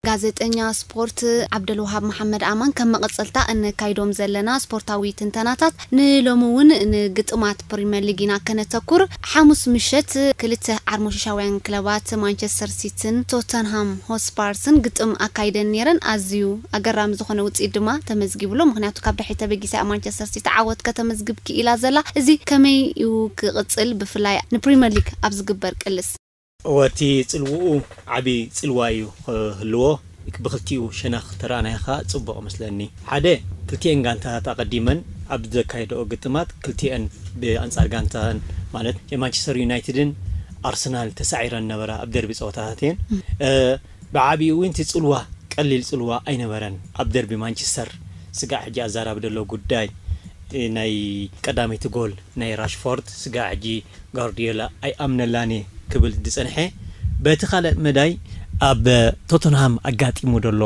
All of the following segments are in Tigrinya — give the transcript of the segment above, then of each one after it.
ጋዜጠኛ ስፖርት ዓብደልውሃብ መሓመድ ኣማን፣ ከም መቐጸልታ እነካይዶም ዘለና ስፖርታዊ ትንተናታት፣ ንሎሚ እውን ንግጥማት ፕሪምየር ሊግ ኢና ከነተኩር። ሓሙስ ምሸት ክልተ ዓርሞሽሻውያን ክለባት ማንቸስተር ሲቲን ቶተንሃም ሆትስፐርስን ግጥም ኣካይደን ነይረን። ኣዝዩ ኣገራሚ ዝኾነ ውጽኢት ድማ ተመዝጊቡሎ። ምኽንያቱ ካብ ድሕሪት ተበጊሳ እያ ማንቸስተር ሲቲ ዓወት ከተመዝግብ ክኢላ ዘላ። እዚ ከመይ እዩ ክቕጽል፣ ብፍላይ ንፕሪምየር ሊግ ኣብ ዝግበር ቅልስ? እወ፣ እቲ ጽልውኡ ዓቢ ጽልዋ እዩ ክህልዎ። ብክልቲኡ ሸነኽ ተረኣናዮ ኸኣ ጽቡቕ መስለኒ። ሓደ፣ ክልቲኤን ጋንታታት ኣቐዲመን ኣብ ዘካየደኦ ግጥማት ክልቲኤን ብኣንጻር ጋንታን፣ ማለት የማንቸስተር ዩናይትድን ኣርሰናል ተሳዒረን ነበራ ኣብ ደርቢ ጸወታታት እየን። እ፣ ብዓቢኡ እውን እቲ ጽልዋ ቀሊል ጽልዋ ኣይነበረን። ኣብ ደርቢ ማንቸስተር ስጋዕ ሕጂ ኣዛራቢ ዘሎ ጉዳይ፣ እ፣ ናይ ቀዳመይቲ ጎል ናይ ራሽፎርድ ስጋዕ ሕጂ ጋርዲዮላ ኣይኣምነላን እየ ክብል ዝጸንሐ። በቲ ካልእ መዳይ ኣብ ቶተንሃም ኣጋጢሙ ዘሎ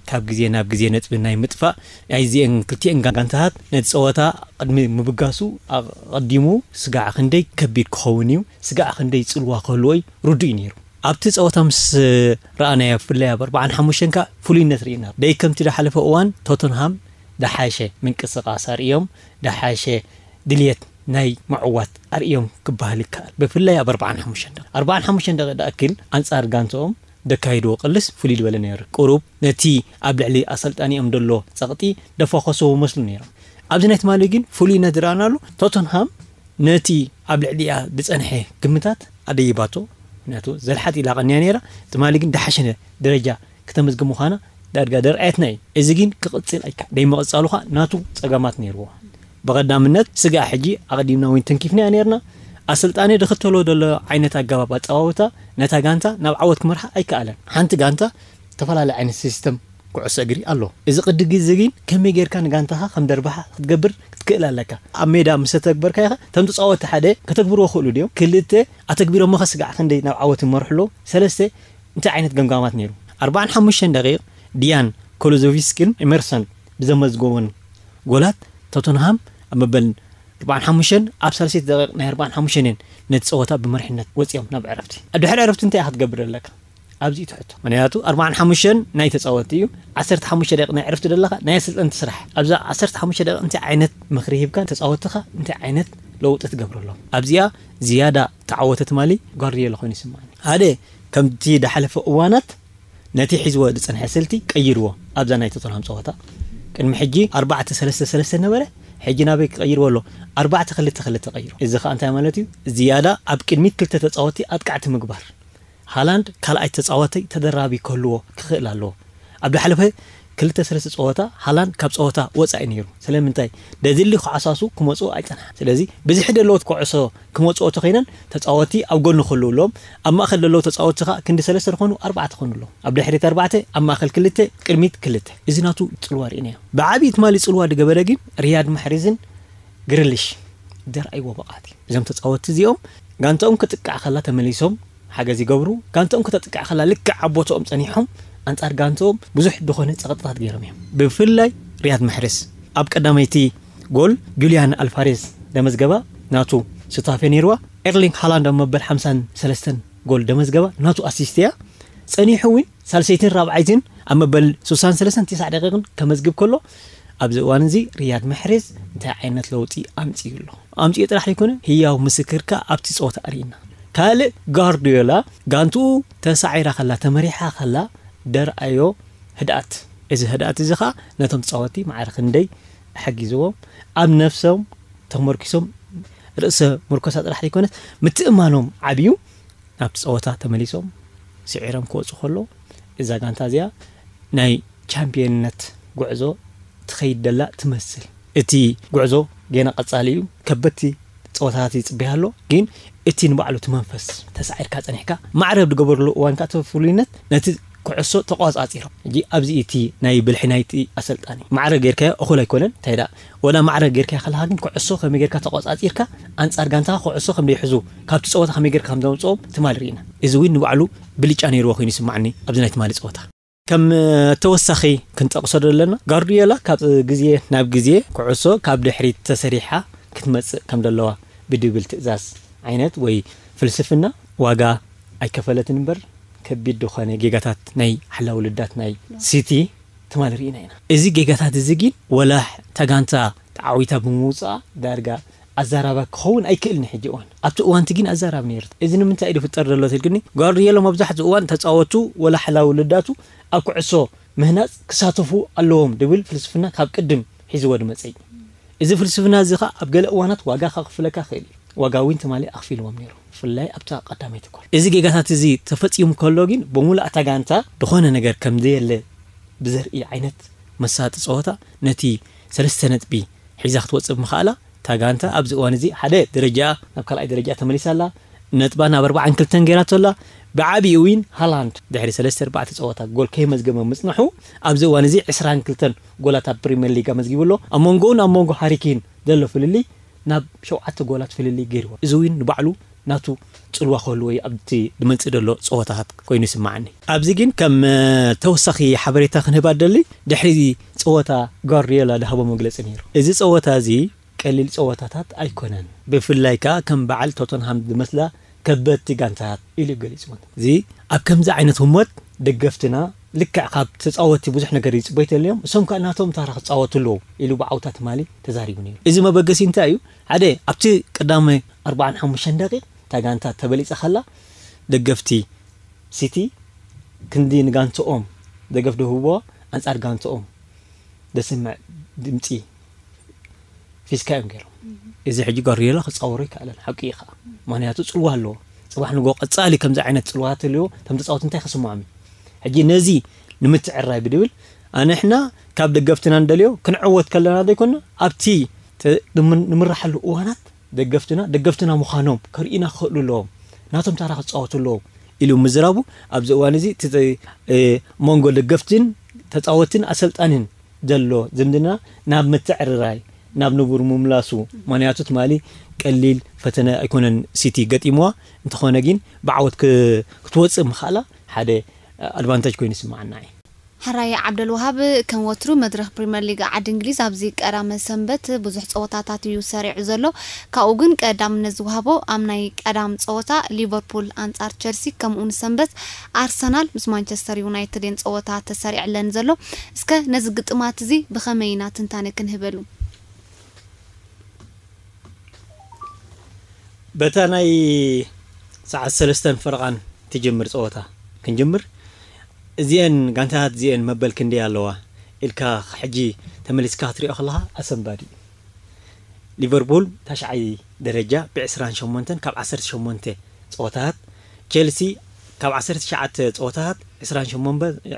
ካብ ግዜ ናብ ግዜ ነጥቢ ናይ ምጥፋእ፣ ኣይዚአን ክልቲአን ጋንታታት ነቲ ጸወታ ቅድሚ ምብጋሱ ኣቐዲሙ ስጋዕ ክንደይ ከቢድ ክኸውን እዩ፣ ስጋዕ ክንደይ ጽልዋ ክህልዎ እዩ ርዱእ እዩ ነይሩ። ኣብቲ ጸወታ ምስ ረኣናዮ፣ ብፍላይ ኣብ ኣርባዓን ሓሙሽተን ከኣ ፍሉይነት ርኢና። ደይ ከምቲ ዝሓለፈ እዋን ቶተንሃም ደሓሸ ምንቅስቓስ ኣርእዮም፣ ደሓሸ ድልየት ናይ ምዕዋት ኣርእዮም ክበሃል ይከኣል። ብፍላይ ኣብ ኣርባዓን ሓሙሽተን ደቂቕ፣ ኣርባዓን ሓሙሽተን ደቂቕ ደኣክል ኣንጻር ጋንትኦም ደካይድዎ ቅልስ ፍሉይ ዝበለ ነይሩ። ቁሩብ ነቲ ኣብ ልዕሊ ኣሰልጣኒኦም ዘሎ ጸቕጢ ደፋኸስዎ መስሉ ነይሮም። ኣብዚ ናይ ትማሊ ግን ፍሉይነት ዝረኣናሉ፣ ቶተንሃም ነቲ ኣብ ልዕሊኣ ዝጸንሐ ግምታት ኣደይባቶ። ምኽንያቱ ዘልሓት ኢላ ቀንያ ነይራ። ትማሊ ግን ደሓሸ ደረጃ ክተመዝግብ ምዃና ዳርጋ ደርኣየትና እዩ። እዚ ግን ክቕጽል ኣይከ-፣ ደይምቕጻሉ ኸኣ ናቱ ጸገማት ነይርዎ። ብቐዳምነት ስጋዕ ሕጂ ኣቐዲምና እውን ተንኪፍናያ ነይርና። ኣሰልጣኒ ዝኽተሎ ዘሎ ዓይነት ኣገባብ ኣጸዋውታ ነታ ጋንታ ናብ ዓወት ክመርሓ ኣይከኣለን። ሓንቲ ጋንታ ዝተፈላለየ ዓይነት ሲስተም ኩዕሶ እግሪ ኣሎ። እዚ ቅዲ ግዜ ግን ከመይ ጌርካ ንጋንታኻ ከም ደርባሓ ክትገብር ክትክእል ኣለካ። ኣብ ሜዳ ምስ ተተግበርካ ኢኻ፣ እቶም ተጻወትቲ ሓደ ከተግብርዎ ክእሉ ድዮም? ክልተ ኣተግቢሮሞ ከ ስጋዕ ክንደይ ናብ ዓወት ይመርሑ ኣለዉ? ሰለስተ እንታይ ዓይነት ገምጋማት ነይሩ? ኣርባዓን ሓሙሽተን ደቂቕ ዲያን ኮሎዞቪስኪን ኤመርሰን ብዘመዝገቦን ጎላት ቶተንሃም ኣብ መበል ኣርባዓን ሓሙሽተን ኣብ ሳልሰይቲ ደቂቕ ናይ ኣርባዓን ሓሙሽተን እየን ነቲ ጸወታ ብመሪሕነት ወጺኦም ናብ ዕረፍቲ። ኣብ ድሕሪ ዕረፍቲ እንታይ ኢኻ ክትገብር ኣለካ? ኣብዚ እዩ ትሕቶ። ምኽንያቱ ኣርባዓን ሓሙሽተን ናይ ተጻወትቲ እዩ፣ ዓሰርተ ሓሙሽተ ደቂቕ ናይ ዕረፍቲ ደለኻ፣ ናይ ኣሰልጠንቲ ስራሕ። ኣብዛ ዓሰርተ ሓሙሽተ ደቂቕ እንታይ ዓይነት ምኽሪ ሂብካ ተጻወትኻ እንታይ ዓይነት ለውጢ ትገብረሎም? ኣብዚኣ ዝያዳ ተዓወተ ትማሊ ጓርዲዮላ ኮይኑ ይስምዓኒ። ሓደ፣ ከምቲ ዝሓለፈ እዋናት ነቲ ሒዝዎ ዝጸንሐ ስልቲ ቀይርዎ። ኣብዛ ናይ ቶተንሃም ጸወታ ቅድሚ ሕጂ ኣርባዕተ ሰለስተ ሰለስተ ነበረ፣ ሕጂ ናበይ ክቐይርዎ ኣሎ? ኣርባዕተ ክልተ ክልተ ቀይሩ። እዚ ኸኣ እንታይ ማለት እዩ? ዝያዳ ኣብ ቅድሚት ክልተ ተጻወትቲ ኣጥቃዕቲ ምግባር። ሃላንድ ካልኣይ ተጻዋታይ ተደራቢ ክህልዎ ክኽእል ኣለዎ። ኣብ ዝሓለፈ ክልተ ሰለስተ ጸወታ ሃላንድ ካብ ጸወታ ወጻኢ ነይሩ። ስለምንታይ? ደድሊ ክዓሳሱ ክመጽኡ ኣይጸንሓን። ስለዚ ብዝሒ ዘለዎት ኩዕሶ ክመጽኦ ተኾይነን ተጻወቲ ኣብ ጎኒ ክህልውሎም፣ ኣብ ማእከል ዘለዉ ተጻወቲ ኸኣ ክንዲ ሰለስተ ዝኾኑ ኣርባዕተ ክኾኑ ኣለዎም። ኣብ ድሕሪት ኣርባዕተ፣ ኣብ ማእከል ክልተ፣ ቅድሚት ክልተ። እዚ ናቱ ጽልዋ ርኢናዮ። ብዓብዪ ትማሊ ጽልዋ ዝገበረ ግን ሪያድ ማሕሪዝን ግሪሊሽ ዘርኣይዎ ብቕዓት እዩ። እዞም ተጻወትቲ እዚኦም ጋንታኦም ክጥቃዕ ከላ ተመሊሶም ሓገዝ ይገብሩ። ጋንታኦም ክተጥቃዕ ከላ ልክዕ ኣብ ቦታኦም ጸኒሖም ኣንጻር ጋንታኦም ብዙሕ ዝኾነ ጸቕጥታት ገይሮም እዮም። ብፍላይ ሪያድ ማሕሬዝ ኣብ ቀዳመይቲ ጎል ጁልያን ኣልፋሬዝ ደመዝገባ ናቱ ሱታፌ ነይርዋ። ኤርሊንግ ሃላንድ ኣብ መበል ሓምሳን ሰለስተን ጎል ደመዝገባ ናቱ ኣሲስት እያ። ጸኒሑ እውን ሳልሰይትን ራብዓይትን ኣብ መበል ስሳን ሰለስተን ትስዓ ደቂቕን ከመዝግብ ከሎ ኣብዚ እዋን እዚ ሪያድ ማሕሬዝ እንታይ ዓይነት ለውጢ ኣምጺኡ ኣሎ? ኣምጺኡ ጥራሕ ዘይኮነ ህያው ምስክር ከኣ ኣብቲ ጸወታ ኣርኢና። ካልእ ጋርዲዮላ ጋንትኡ ተሳዒራ ከላ ተመሪሓ ከላ ደርኣዮ ህድኣት፣ እዚ ህድኣት እዚ ኸኣ ነቶም ተጻወትቲ ማዕረ ክንደይ ሓጊዝዎም፣ ኣብ ነፍሶም ተመርኪሶም ርእሰ ምርኮሳ ጥራሕ ዘይኮነስ ምትእማኖም ዓብዩ ናብቲ ጸወታ ተመሊሶም ስዒሮም ክወጹ ከሎ እዛ ጋንታ እዚኣ ናይ ቻምፒየንነት ጉዕዞ ትኸይድ ደላ ትመስል። እቲ ጉዕዞ ገና ቀጻሊ እዩ። ከበድቲ ጸወታታት ይጽበያ ኣሎ። ግን እቲ ንባዕሉ እቲ መንፈስ ተሳዒርካ ጸኒሕካ ማዕረ ኣብ ዝገበርሉ እዋን ከኣ እቲ ፍሉይነት ነቲ ኩዕሶ ተቋጻጺሮም። ሕጂ ኣብዚ እቲ ናይ ብልሒ ናይቲ ኣሰልጣኒ ማዕረ ጌርካዮ እኹል ኣይኮነን። እንታይ ደኣ ወላ ማዕረ ጌርካዮ ከለኻ ግን ኩዕሶ ከመይ ጌርካ ተቋጻጺርካ ኣንጻር ጋንታኻ ኩዕሶ ከም ዘይሕዙ ካብቲ ጸወታ ከመይ ጌርካ ከም ዘውጽኦም ትማሊ ርኢና። እዚ እውን ንባዕሉ ብልጫ ነይርዎ ኮይኑ ይስምዓኒ ኣብዚ ናይ ትማሊ ጸወታ። ከም ተወሳኺ ክንጠቕሶ ዘለና ጋርዲዮላ ካብ ግዜ ናብ ግዜ ኩዕሶ ካብ ድሕሪት ተሰሪሓ ክትመጽእ ከም ዘለዋ ብድብል ትእዛዝ ዓይነት ወይ ፍልስፍና ዋጋ ኣይከፈለትን እምበር ከቢድ ዝኾነ ጌጋታት ናይ ሓላዊ ልዳት ናይ ሲቲ ትማሊ ርኢና ኢና። እዚ ጌጋታት እዚ ግን ወላ እታ ጋንታ ተዓዊታ ብምውፅኣ ዳርጋ ኣዛራባ ክኸውን ኣይክእልን። ሕጂ እዋን ኣብቲ እዋንቲ ግን ኣዛራቢ ነይሩ። እዚ ንምንታይ እዩ ዝፍጠር ዘሎ ትልክኒ? ጓርዲዮላ መብዛሕትኡ እዋን ተፃወቱ ወላ ሓላዊ ልዳቱ ኣብ ኩዕሶ ምህናፅ ክሳተፉ ኣለዎም ድብል ፍልስፍና ካብ ቅድም ሒዝዎ ድመፀ እዩ። እዚ ፍልስፍና እዚ ኸዓ ኣብ ገለ እዋናት ዋጋ ከኽፍለካ ክእል እዩ። ዋጋ እውን ትማሊ ኣኽፊልዎም ነይሩ፣ ብፍላይ ኣብታ ቀዳመይቲ ጎል። እዚ ጌጋታት እዚ ተፈፂሙ ከሎ ግን ብምሉእ እታ ጋንታ ዝኾነ ነገር ከም ዘየለ ብዘርኢ ዓይነት መሳጢ ፀወታ ነቲ ሰለስተ ነጥቢ ሒዛ ክትወፅእ ብምኽኣላ እታ ጋንታ ኣብዚ እዋን እዚ ሓደ ደረጃ ናብ ካልኣይ ደረጃ ተመሊሳ ኣላ። ነጥባ ናብ ኣርባዓን ክልተን ገይራቶ ኣላ። ብዓቢኡ እውን ሃላንድ ድሕሪ ሰለስተ ኣርባዕተ ፀወታ ጎል ከይመዝገበ ምፅንሑ ኣብዚ እዋን እዚ ዕስራን ክልተን ጎላት ኣብ ፕሪምየር ሊግ ኣመዝጊቡ ኣሎ። ኣብ መንጎኡን ኣብ መንጎ ሃሪኬን ዘሎ ፍልልይ ናብ ሸውዓተ ጎላት ፍልልይ ገይርዎ። እዚ እውን ንባዕሉ ናቱ ፅልዋ ክህልዎ እዩ ኣብቲ ዝመፅእ ዘሎ ፀወታታት ኮይኑ ይስማዓኒ። ኣብዚ ግን ከም ተወሳኺ ሓበሬታ ክንህብ ኣደሊ። ድሕሪ ፀወታ ጓርዲዮላ ዝሃቦ መግለፂ ነይሩ። እዚ ፀወታ እዚ ቀሊል ፀወታታት ኣይኮነን። ብፍላይ ከዓ ከም በዓል ቶተንሃም ዝመስላ ከበድቲ ጋንታት ኢሉ ገሊፅዎ። እዚ ኣብ ከምዚ ዓይነት ህሞት ደገፍትና ልክዕ ካብ ተፃወቲ ብዙሕ ነገር ይፅበዩ ተልዮም እሶም ከዓ ናቶም ታራ ክፃወቱ ኣለዉ ኢሉ ብዓውታ ትማሊ ተዛሪቡ ነይሩ። እዚ መበገሲ እንታይ እዩ? ሓደ ኣብቲ ቀዳማይ ኣርባዓን ሓሙሽተን ደቂቕ እታ ጋንታ ተበሊፃ ከላ ደገፍቲ ሲቲ ክንዲ ንጋንትኦም ደገፍ ደህብዎ ኣንፃር ጋንትኦም ደስምዕ ድምፂ ፊስካ እዮም ገይሮም። እዚ ሕጂ ጓርዲዮላ ክፃወሮ ይከኣለን ሓቂ እዩ ከዓ። ምክንያቱ ፅልዋ ኣለዎ። ፅባሕ ንጎ ቀፃሊ ከምዚ ዓይነት ፅልዋት ህልዎ ከም ተፃወት እንታይ ከስምዖም እዩ? ሕጂ ነዚ ንምትዕራይ ብድብል ኣንሕና ካብ ደገፍትና እንደልዮ ክንዕወት ከለና ዘይኮና ኣብቲ ተ- ንምን- ንምራሓሉ እዋናት ደገፍትና ደገፍትና ምዃኖም ከርእዩና ክኽእሉ ኣለዎም። ናቶም ታራ ክፃወቱ ኣለዎም ኢሉ ምዝራቡ ኣብዚ እዋን እዚ እቲ ተ- እ፣ መንጎ ደገፍትን ተፃወትን ኣሰልጣንን ዘሎ ዝምድና ናብ ምትዕርራይ ናብ ንቡር ምምላሱ። ምክንያቱ ትማሊ ቀሊል ፈተነ ኣይኮነን ሲቲ ገጢምዋ። እንተኾነ ግን ብዓወት ክ- ክትወፅእ ምኽኣላ ሓደ ኣድቫንታጅ ኮይኑ ይስምዓና እዩ። ሕራይ ዓብደልውሃብ፣ ከም ወትሩ መድረኽ ፕሪምየር ሊግ ዓዲ እንግሊዝ ኣብዚ ቀዳመ ሰንበት ብዙሕ ፀወታታት እዩ ሰሪዑ ዘሎ። ካብኡ ግን ቀዳምነት ዝወሃቦ ኣብ ናይ ቀዳም ፀወታ ሊቨርፑል ኣንፃር ቸልሲ ከምኡ ንሰንበት ኣርሰናል ምስ ማንቸስተር ዩናይትድ እየን ፀወታ ተሰሪዕለን ዘሎ። እስከ ነዚ ግጥማት እዚ ብኸመይ ኢና ትንታነ ክንህበሉ? በታ ናይ ሰዓት ሰለስተን ፈረቓን ትጅምር ፀወታ ክንጅምር። እዚአን ጋንታታት እዚአን መበል ክንደይ ኣለዋ ኢልካ ሕጂ ተመሊስካ ክትሪኦ ከለኻ ኣሰንባዲ እዩ። ሊቨርፑል ታሽዓይ ደረጃ ብ ዕስራን ሸሞንተን ካብ ዓሰርተ ሸሞንተ ፀወታታት፣ ቼልሲ ካብ ዓሰርተ ትሽዓተ ፀወታታት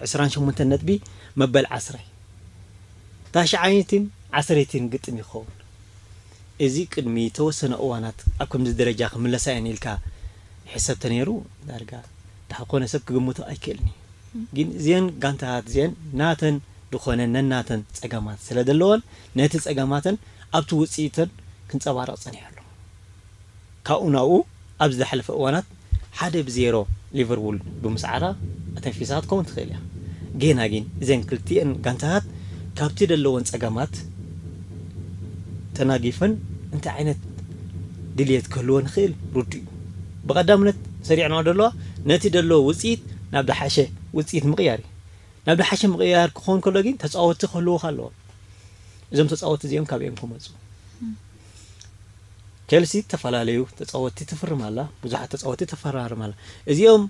ዕስራን ሸሞንተ ነጥቢ መበል ዓስራይ። ታሽዓይትን ዓሰርትን ግጥም ይኸውን። እዚ ቅድሚ ተወሰነ እዋናት ኣብ ከምዚ ደረጃ ክምለሳ እየን ኢልካ ይሕሰብ ተነይሩ ዳርጋ ድሓር ኮነ ሰብ ክግምቶ ኣይክእልን እዩ። ግን እዚአን ጋንታታት እዚአን ናተን ዝኾነ ነናተን ፀገማት ስለ ዘለወን ነቲ ፀገማተን ኣብቲ ውፅኢተን ክንፀባረቕ ፀኒሑ ኣሎ። ካብኡ ናብኡ ኣብ ዝሓለፈ እዋናት ሓደ ብዜሮ ሊቨርፑል ብምስዓራ ኣተንፊሳ ክትከውን ትኽእል እያ። ጌና ግን እዘን ክልቲአን ጋንታታት ካብቲ ዘለወን ፀገማት ተናጊፈን እንታይ ዓይነት ድልየት ክህልወን ይኽእል ርዱእ እዩ። ብቐዳምነት ሰሪዕናዮ ዘለዋ ነቲ ዘሎ ውፅኢት ናብ ዝሓሸ ውፅኢት ምቕያር እዩ። ናብ ዝሓሸ ምቕያር ክኸውን ከሎ ግን ተፃወትቲ ክህልዉኻ ኣለዎም። እዞም ተፃወትቲ እዚኦም ካበይ እዮም ክመፁ? ቸልሲ ዝተፈላለዩ ተፃወትቲ ትፍርም ኣላ፣ ብዙሓት ተፃወትቲ ተፈራርም ኣላ። እዚኦም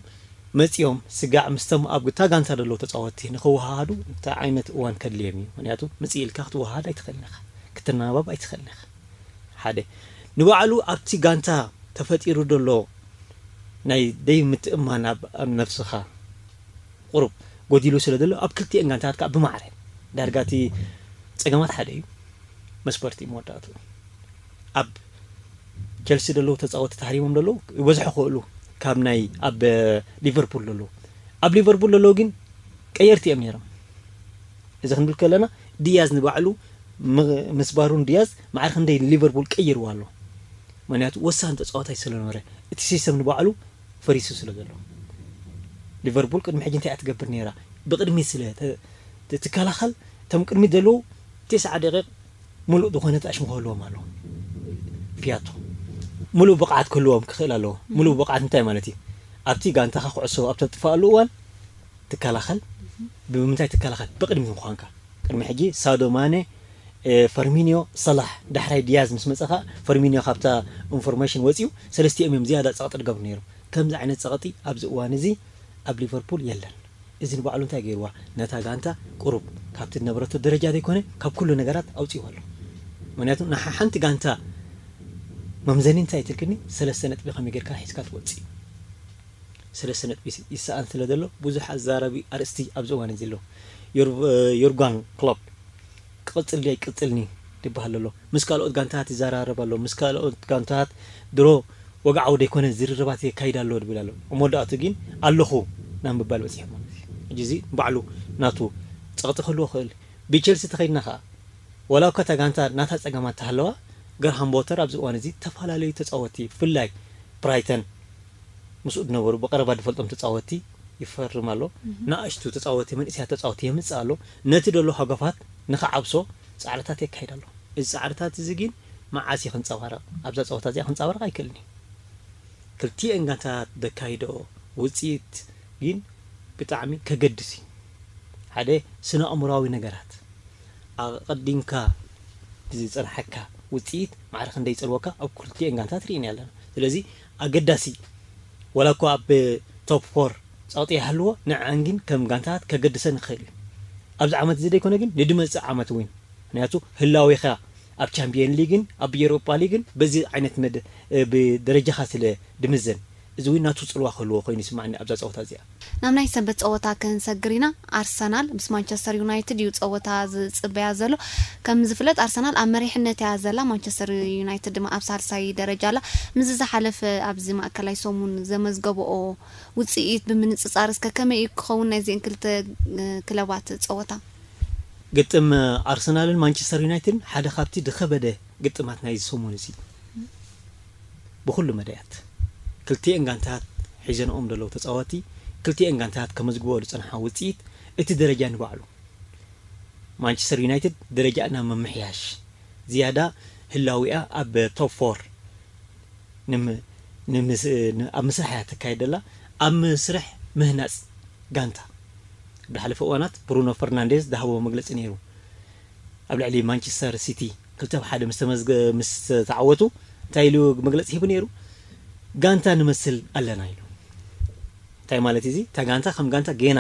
መፂኦም ስጋዕ ምስቶም ኣብ እታ ጋንታ ዘለዉ ተፃወትቲ ንክወሃሃዱ እንታይ ዓይነት እዋን ከድልዮም እዩ? ምክንያቱ ምፅእ ኢልካ ክትወሃሃድ ኣይትኽእልን ኢኻ፣ ክትናባብ ኣይትኽእልን ኢኻ። ሓደ ንባዕሉ ኣብቲ ጋንታ ተፈጢሩ ዘሎ ናይ ደይ ምትእማን ኣብ ኣብ ነብስኻ ቁሩብ ጎዲሉ ስለ ዘሎ ኣብ ክልቲኤን ጋንታታት ከዓ ብማዕረ ዳርጋ እቲ ፀገማት ሓደ እዩ። መስፈርቲ መወዳእቱ ኣብ ቸልሲ ዘለዉ ተፃወቲ ተሃሪሞም ዘለዉ ይበዝሑ ክእሉ ካብ ናይ ኣብ ሊቨርፑል ዘለዉ ኣብ ሊቨርፑል ዘለዉ ግን ቀየርቲ እዮም ነይሮም። እዚ ክንብል ከለና ድያዝ ንባዕሉ ም- ምስ ባሩን ድያዝ ማዕረ ክንደይ ሊቨርፑል ቀይርዋ ኣሎ። ምክንያቱ ወሳኒ ተፃዋታይ ስለነበረ እቲ ሲስተም ንባዕሉ ፈሪሱ ስለ ዘሎ ሊቨርፑል ቅድሚ ሕጂ እንታይ እያ ትገብር ነይራ? ብቅድሚት ስለ ተ- ተ- ትከላኸል እቶም ቅድሚት ዘለዉ ተስዓ ደቂቕ ሙሉእ ዝኾነ ተኣሽሙ ክህልዎም ኣለዎ። ፒያቶ ሙሉእ ብቕዓት ክህልዎም ክኽእል ኣለዎ። ሙሉእ ብቕዓት እንታይ ማለት እዩ? ኣብቲ ጋንታኻ ኩዕሶ ኣብ ተጥፋኣሉ እዋን ትከላኸል። ብምንታይ ትከላኸል? ብቕድሚ ምዃንካ። ቅድሚ ሕጂ ሳዶ፣ ማነ፣ እ፣ ፈርሚኒዮ፣ ሰላሕ፣ ዳሕራይ ዲያዝ ምስ መጸኻ፣ ፈርሚኒዮ ካብታ ኢንፎርሜሽን ወጺኡ፣ ሰለስቲኦም እዮም ዝያዳ ጸቕጢ ዝገብሩ ነይሮም። ከምዚ ዓይነት ጸቕጢ ኣብዚ እዋን እዚ ኣብ ሊቨርፑል የለን። እዚ ንባዕሉ እንታይ ገይርዋ? ነታ ጋንታ ቁሩብ ካብቲ ዝነበረቶ ደረጃ ዘይኮነ፣ ካብ ኩሉ ነገራት ኣውጺእዋ ኣሎ። ምክንያቱ ንሓ-፣ ሓንቲ ጋንታ መምዘኒ እንታይ ትልክኒ? ሰለስተ ነጥቢ ከመይ ጌርካ ሒዝካ ትወጽእ? ሰለስተ ነጥቢ ይሰኣን ስለ ዘሎ ብዙሕ ኣዛራቢ ኣርእስቲ ኣብዚ እዋን እዚ ኣሎ። ዮር-፣ ዮርጋን ክሎፕ ክቕጽል ድዩ ኣይቅጽልኒ ይበሃል ኣሎ። ምስ ካልኦት ጋንታት ይዘራረብ ኣሎ። ምስ ካልኦት ጋንታት ድሮ ወግዓዊ ዘይኮነ ዝርርባት የካይድ ኣሎ ይብል ኣሎ። ኣብ መወዳእቱ ግን ኣለኹ ናብ ምባል በጺሑ ማለት እዩ። ሕጂ እዚ ባዕሉ ናቱ ጸቕጢ ክህልዎ ይኽእል። ብቸልሲ ተኸይድና ኸኣ ዋላ እኳ እታ ጋንታ ናታ ጸገማት ተሃለዋ፣ ግርሃም ቦተር ኣብዚ እዋን እዚ ዝተፈላለዩ ተጻወትቲ ብፍላይ ብራይተን ምስኡ ዝነበሩ ብቐረባ ዝፈልጦም ተጻወትቲ ይፈርም ኣሎ። ንኣሽቱ ተጻወትቲ፣ መንእሰያት ተጻወትቲ የምጽእ ኣሎ። ነቲ ደሎ ሃገፋት ንኽዓብሶ ጻዕርታት የካይድ ኣሎ። እዚ ጻዕርታት እዚ ግን መዓስ እዩ ክንጸባረቕ? ኣብዛ ጸወታ እዚኣ ክንጸባረቕ ኣይክእልን እዩ። ክልቲኤን ጋንታት ዘካይዶ ውጽኢት ግን ብጣዕሚ ከገድስ እዩ። ሓደ ስነ ኣእምሮኣዊ ነገራት ኣቐዲምካ ዝጸንሓካ ውጽኢት ማዕረ ክንደይ ይጸልወካ ኣብ ክልቲኤን ጋንታት ርኢና ኣለና። ስለዚ ኣገዳሲ ዋላ እኳ ኣብ ቶፕ ፎር ጸቕጢ ይሃልዎ፣ ንዐን ግን ከም ጋንታት ከገድሰን ይኽእል እዩ። ኣብዚ ዓመት እዚ ዘይኮነ ግን ንድመጽእ ዓመት እውን፣ ምክንያቱ ህላዌኻ ኣብ ቻምፒየን ሊግን ኣብ ኤሮፓ ሊግን በዚ ዓይነት መድ-፣ ብደረጃኻ ስለ ድምዘን፣ እዚ እውን ናቱ ጽልዋ ክህልዎ ኮይኑ ይስማዕኒ ኣብዛ ጸወታ እዚኣ። ናብ ናይ ሰንበት ጸወታ ክንሰግር ኢና። ኣርሰናል ምስ ማንቸስተር ዩናይትድ እዩ ጸወታ ዝጽበያ ዘሎ። ከም ዝፍለጥ ኣርሰናል ኣብ መሪሕነት እያ ዘላ፣ ማንቸስተር ዩናይትድ ድማ ኣብ ሳልሳይ ደረጃ ኣላ። ምስዚ ዝሓለፈ ኣብዚ ማእከላይ ሰሙን ዘመዝገብኦ ውጽኢት ብምንጽጻር እስከ ከመይ እዩ ክኸውን ናይዚአን ክልተ፣ እ፣ ክለባት ጸወታ? ግጥም ኣርሰናልን ማንቸስተር ዩናይትድን ሓደ ካብቲ ዝኸበደ ግጥማት ናይዚ ሰሙን እዚ። ብኹሉ መዳያት ክልቲኤን ጋንታት ሒዘንኦም ዘለዉ ተጻወቲ፣ ክልቲኤን ጋንታት ከመዝግብኦ ዝጸንሓ ውጽኢት፣ እቲ ደረጃ ንባዕሉ ማንቸስተር ዩናይትድ ደረጃ ናብ ምምሕያሽ ዝያዳ ህላዊኣ ኣብ ቶፕ ፎር ንም-፣ ንምስ-፣ ን-፣ ኣብ ምስራሕ እያ ትካየድ ዘላ። ኣብ መስርሕ ምህናጽ ጋንታ ኣብ ዝሓለፈ እዋናት ብሩኖ ፈርናንዴዝ ዝሃቦ መግለጺ ነይሩ። ኣብ ልዕሊ ማንቸስተር ሲቲ ክልተ ብ ሓደ ምስ ተመዝገ-፣ ምስ ተዓወቱ እንታይ ኢሉ መግለጺ ሂቡ ነይሩ? "ጋንታ ንመስል ኣለና" ኢሉ። እንታይ ማለት እዚ? እታ ጋንታ ከም ጋንታ ጌና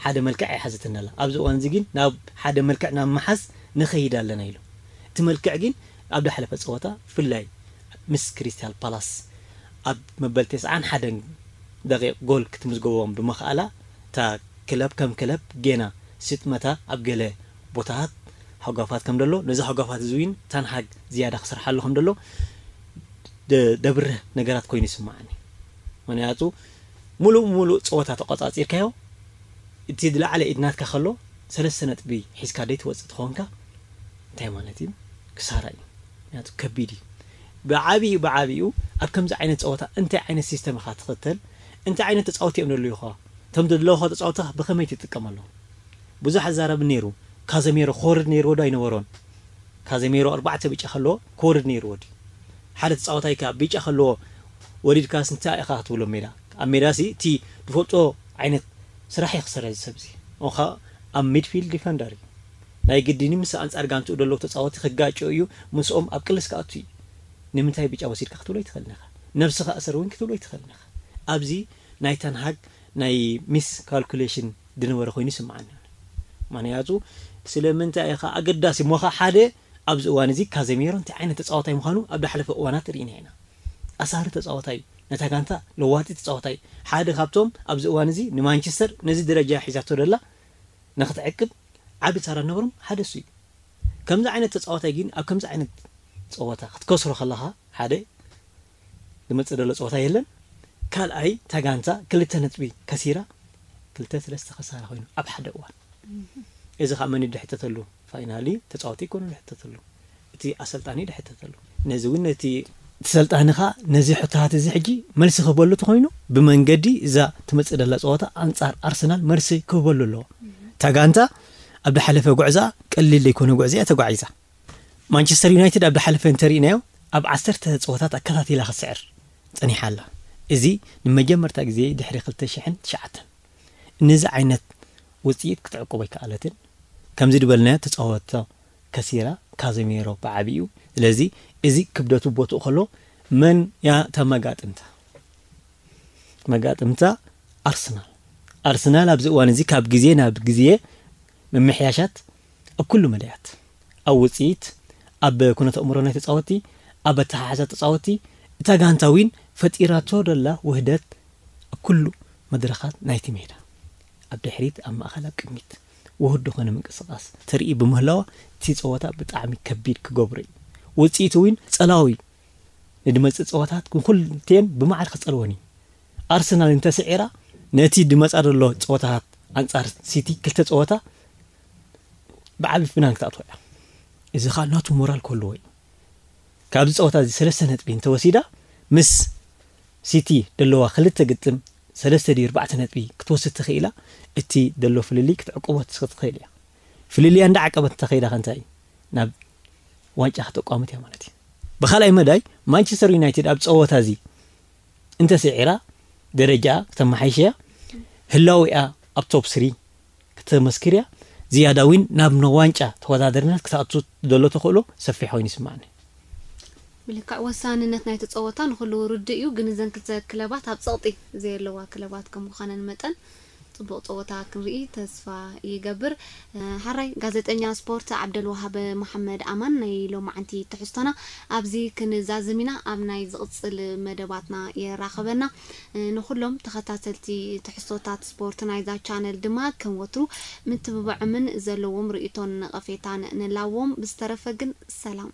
ሓደ መልክዕ ኣይሓዘትን ኣላ። ኣብዚ እዋን እዚ ግን ናብ ሓደ መልክዕ ናብ ምሓዝ ንኸይድ ኣለና ኢሉ። እቲ መልክዕ ግን ኣብ ዝሓለፈ ጸወታ ብፍላይ ምስ ክሪስታል ፓላስ ኣብ መበል ተስዓን ሓደን ደቂቕ ጎል ክትምዝገቦም ብምኽኣላ፣ እታ ክለብ ከም ክለብ ጌና ስጥመታ ኣብ ገለ ቦታታት ሃጓፋት ከም ደሎ፣ ነዚ ሃጓፋት እዚ እውን ታንሃግ ዝያዳ ክሰርሓሉ ከም ደሎ ደ-፣ ደብርህ ነገራት ኮይኑ ይስምዓኒ። ምኽንያቱ ሙሉእ ሙሉእ ጸወታ ተቆጻጺርካዮ፣ እቲ ዝለዓለ ኢድ ናትካ ከሎ፣ ሰለስተ ነጥቢ ሒዝካ ደይትወጽእ ተኾንካ፣ እንታይ ማለት እዩ? ክሳራ እዩ። ምኽንያቱ ከቢድ እዩ። ብዓቢኡ፣ ብዓቢኡ ኣብ ከምዚ ዓይነት ጸወታ እንታይ ዓይነት ሲስተም ኢኻ ትኽተል? እንታይ ዓይነት ተጻወቲ እዮም ደለዩኻ? እቶም ደለውኻ ተጻወቲ ብኸመይ ትጥቀመሎም? ብዙሕ ኣዛረቢ ነይሩ። ካዘሜሮ ክወርድ ነይርዎ ዶ ኣይነበሮን? ካዘሜሮ ኣርባዕተ ብጫ ከለዎ ክወርድ ነይርዎ ድዩ? ሓደ ተጻዋታይ ከኣ ብጫ ከለዎ ወሪድካስ እንታይ ኢኻ ክትብሎ ሜዳ? ኣብ ሜዳሲ እቲ ዝፈልጦ ዓይነት ስራሕ እዩ ክሰርሕ እዚ ሰብ እዚ። እሞ ኸኣ ኣብ ሚድፊልድ ዲፈንደር እዩ። ናይ ግድን ምስ ኣንጻር ጋንትኡ ዘለዉ ተጻወቲ ክጋጨው እዩ፣ ምስኦም ኣብ ቅልስ ክኣቱ እዩ። ንምንታይ ብጫ ወሲድካ ክትብሎ ኣይትኽእልን ኢኻ። ነብስኻ እሰር እውን ክትብሎ ኣይትኽእልን ኢኻ። ኣብዚ ናይ ተንሃግ ናይ ሚስ ካልኩሌሽን ዝነበረ ኮይኑ ይስምዓኒ። ምኽንያቱ ስለምንታይ ኢኻ ኣገዳሲ እሞ ኸኣ ሓደ ኣብዚ እዋን እዚ ካዘሚሮ እንታይ ዓይነት ተጻዋታይ ምዃኑ ኣብ ዝሓለፈ እዋናት ርኢና ኢና። ኣሳሪ ተጻዋታይ፣ ነታ ጋንታ ለዋጢ ተጻዋታይ፣ ሓደ ካብቶም ኣብዚ እዋን እዚ ንማንቸስተር ነዚ ደረጃ ሒዛቶ ደላ ንክትዕቅብ ዓቢ ተራ ነበሮም ሓደ እሱ እዩ። ከምዚ ዓይነት ተጻዋታይ ግን ኣብ ከምዚ ዓይነት ጸወታ ክትከስሮ ከለኻ ሓደ ዝመጽእ ዘሎ ጸወታ የለን። ካልኣይ እታ ጋንታ ክልተ ነጥቢ ከሲራ ክልተ ሰለስተ ከሳራ ኮይኑ ኣብ ሓደ እዋን። እዚ ኸኣ መን እዩ ዝሕተተሉ? ፋይናሊ ተጻዋቲ ይኮኑ ዝሕተተሉ፣ እቲ ኣሰልጣኒ ይሕተተሉ። ነዚ እውን ነቲ እቲ ሰልጣኒ ኸኣ ነዚ ሕቶታት እዚ ሕጂ መልሲ ክህበሉ ተኾይኑ ብመንገዲ እዛ ትመጽእ ደላ ጸወታ ኣንጻር ኣርሰናል መልሲ ክህበሉ ኣለዎ። እታ ጋንታ ኣብ ዝሓለፈ ጉዕዛ ቀሊል ዘይኮነ ጉዕዛ እያ ተጓዒዛ። ማንቸስተር ዩናይትድ ኣብ ዝሓለፈ እንተሪእናዮ ኣብ ዓሰርተ ጸወታት ኣከታቲላ ክትስዕር ጸኒሓ ኣላ። እዚ ንመጀመርታ ግዜ ድሕሪ ክልተ ሽሕን ትሽዓተን ነዚ ዓይነት ውፅኢት ክትዕቅቦ ኣይከኣለትን። ከምዚ ዝበልናዮ ተፃወቶ ከሲራ፣ ካዘሚሮ ብዓቢኡ። ስለዚ እዚ ክብደቱ ቦትኡ ከሎ፣ መን እያ እታ መጋጥምታ? መጋጥምታ ኣርሰናል። ኣርሰናል ኣብዚ እዋን እዚ ካብ ግዜ ናብ ግዜ ምምሕያሻት ኣብ ኩሉ መዳያት፣ ኣብ ውፅኢት፣ ኣብ ኩነተ ኣእምሮ ናይ ተፃወቲ፣ ኣብ ኣተሓሓዛ ተፃወቲ፣ እታ ጋንታ እውን ፈጢራቶ ዘላ ውህደት ኣብ ኩሉ መድረኻት ናይቲ ሜዳ፣ ኣብ ድሕሪት፣ ኣብ ማእኸል፣ ኣብ ቅድሚት ውሁድ ዝኾነ ምንቅስቓስ ተርኢ ብምህላዋ፣ እቲ ፀወታ ብጣዕሚ ከቢድ ክገብሮ እዩ። ውፅኢት እውን ፀላዊ ንድመፅእ ፀወታት ንኩልቴን ብማዕረ ክፀልወን እዩ። ኣርሰናል እንተስዒራ፣ ነቲ ድመፃ ዘሎ ፀወታታት ኣንፃር ሲቲ ክልተ ፀወታ ብዓቢ ፍናን ክትኣትዎ እያ። እዚ ከዓ ናቱ ሞራል ክህልዎ እዩ። ካብዚ ፀወታ እዚ ሰለስተ ነጥቢ እንተወሲዳ፣ ምስ ሲቲ ደለዋ ክልተ ግጥም ሰለስተ ድዩ ኣርባዕተ ነጥቢ ክትወስድ ተኽኢላ፣ እቲ ደሎ ፍልልይ ክትዕቅቦ ትኽእል እያ። ፍልልያ እንዳዓቀበት እንተኸይዳ ከ እንታይ እዩ? ናብ ዋንጫ ክተቋምት እያ ማለት እዩ። ብኻልኣይ መዳይ፣ ማንቸስተር ዩናይትድ ኣብ ፀወታ እዚ እንተስዒራ፣ ደረጃ ክተመሓይሽ እያ። ህላዊኣ ኣብ ቶፕ ስሪ ክተመስክር እያ። ዝያዳ እውን ናብ ዋንጫ ተወዳደርነት ክትኣቱ ዘሎ ተኽእሎ ሰፊሕ ኮይኑ ይስማዕኒ። ብልክዕ ወሳንነት ናይቲ ፀወታ ንኩሉ ርዱእ እዩ፣ ግን እዘን ክልተ ክለባት ኣብ ፀቕጢ ዘየለዋ ክለባት ከም ምዃነን መጠን ፅቡቕ ፀወታ ክንርኢ ተስፋ ይገብር። ሓራይ ጋዜጠኛ ስፖርት ዓብደልዋሃብ መሓመድ ኣማን ናይ ሎማዓንቲ ትሕዝቶና ኣብዚ ክንዛዝም ኢና። ኣብ ናይ ዝቕፅል መደባትና የራኸበና። ንኩሎም ተኸታተልቲ ትሕዝቶታት ስፖርት ናይዛ ቻነል ድማ ከም ወትሩ ምትብባዖምን ዘለዎም ርእይቶን ነቐፌታን ንላዎም። ብዝተረፈ ግን ሰላም።